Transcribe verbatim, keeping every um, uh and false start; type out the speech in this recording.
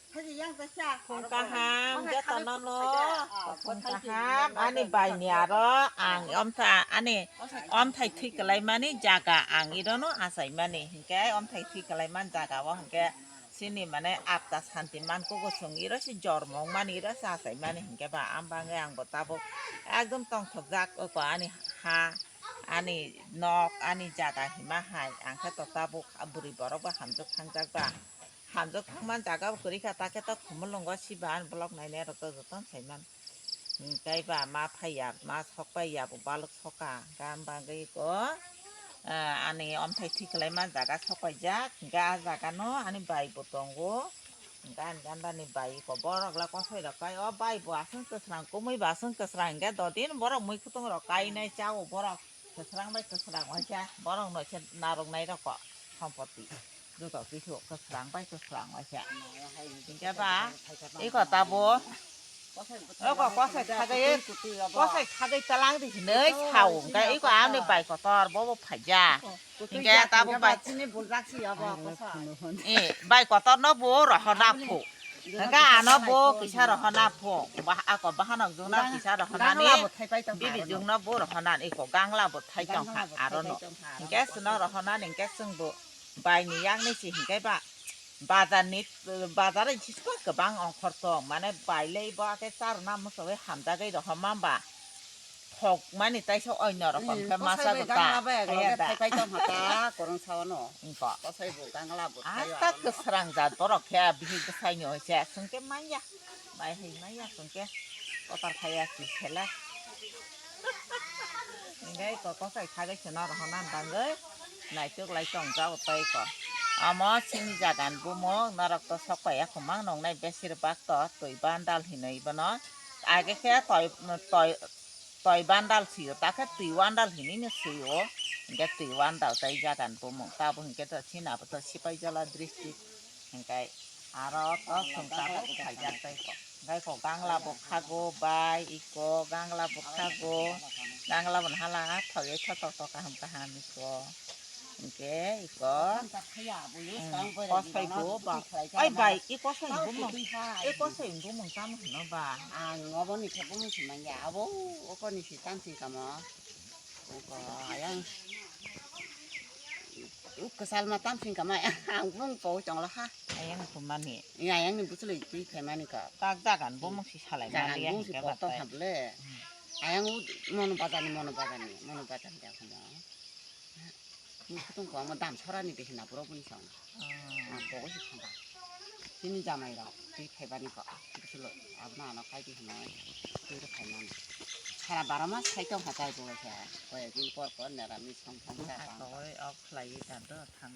Phung kaham, jotono no. Phung kaham, ani bai ni aro ang omtha, ani omthai thwi kwlai mani jaga ang iro no achai mani. Hinkhe omthai thwi kwlai man jaga o hinkhe chini mane apta santi man kugo chwng iro se jormo wng mani iro se achai mani hinkhe ba am bangwi ang bo tabuk ekdom tongthok jak oko ani ha, ani nok, ani jaga hima hai ang khe to tabuk bwrwi borok bo hamjwk thangjak ba. Hamjwk thangma jaga bo kwrwi kha, ta khe ta Khumulwngo siba ani vlog nainai rok to jotono sai man. Hinkhe ba ma phai ya, ma sok pai ya, bo balwk soka, hinkhe am bagwi ko, ah, ani omthai thwi kwlai ma jaga sok pai jak, hinkhe ah jaga no ani bai bo tongo, hinkhe ani ganda ni bai ko borok le kosoi rok kai, o bai bo aswk kwsrang, kumui bo aswk kwsrang, hinkhe dodin borok mui kutung rok kainai chao borok. Kwsrang bai kwsrang waisa, borok no se narwk nai rok ko sompoti. Joto kisu kwsrang bai kwsrang waisa. Hinkhe ba, iko tabo, iko kosai khagai, kosai khagai talang di hinoi sao, hinkhe iko ani bai kotor bo bo phaija. Hinkhe tabo bai, eh, bai kotor no bo rohorna phu. Hinkhe ano bo kisa rohorna phu. Bah, ako bahanok jona kisa rohornani. Bibi jungno bo rohornani iko gangla bo thai tongkha aro no. Hinkhe chwngno rohornani hinkhe chwngbo bai ni yakni se hinkhe ba bazar ni, bazar ni jisba kwbang ongkhor tong mane bai lei bo khe charwna muchungwi hamjagwi rohorma ba. Thok mani taisa oino rokom khe masa gota. Thai pai tong hata korong sao no. Ingko. Kosai bo gangla bo thai. Asta kwsrang jat borok khe bihik bwsai ni hoise chwng khe manya. Bai hai manya chwng khe kotor khaya ki khela. Ingkai ko kosai khagai se no rohorna bangwi naituk lai tong jao tei ko. Amo chini jagan bumung norok to sok pai ya khumang nongnai besir bak to twi bandal hinwi bono. Age khe toi, toi, toi bandal sio, ta khe twi wandal hinwi no sio. Hinkhe twi wandal tei jagan bumung. Tabo hinkhe to chini abo to Sipaijala district. Hinkhe aro to chwng tabuk phaijak tei ko. Hinkhe ko gangla bo khago bai, iko gangla bo khago. Gangla bo hala thogwi thotok tok kaham kaham iko. Hinkhe iko, hmm, kosai bo ba. Ai bai, i kosai bo mo. I kosai bo mo tamo hino ba. Ang obo ni khe bo mo simanya abo, oko ni si tam si kamo. Oko ayang. Uk kwchal ma tam si kamo ang bo po chong la ha. Ayang ko mani. Ayang ni buchulwi twi khaimani ka. Tak jagan bo mo si salai mali. Jagan bo si po to hable. Ayang u mono bazar ni, mono bazar ni, mono bazar ni. Ni khutung ko amo dam sora ni de hina borok bini song. Ah, bogo si thangka. Chini jamai rok twi khaibani ko. Bisulo abna ano khai di hino. Twi rok khaimani. Sara bara mas khai tong kha chai bo khe. Koi din por por nera mi song thang sa. Koi ok khlai ta do thang.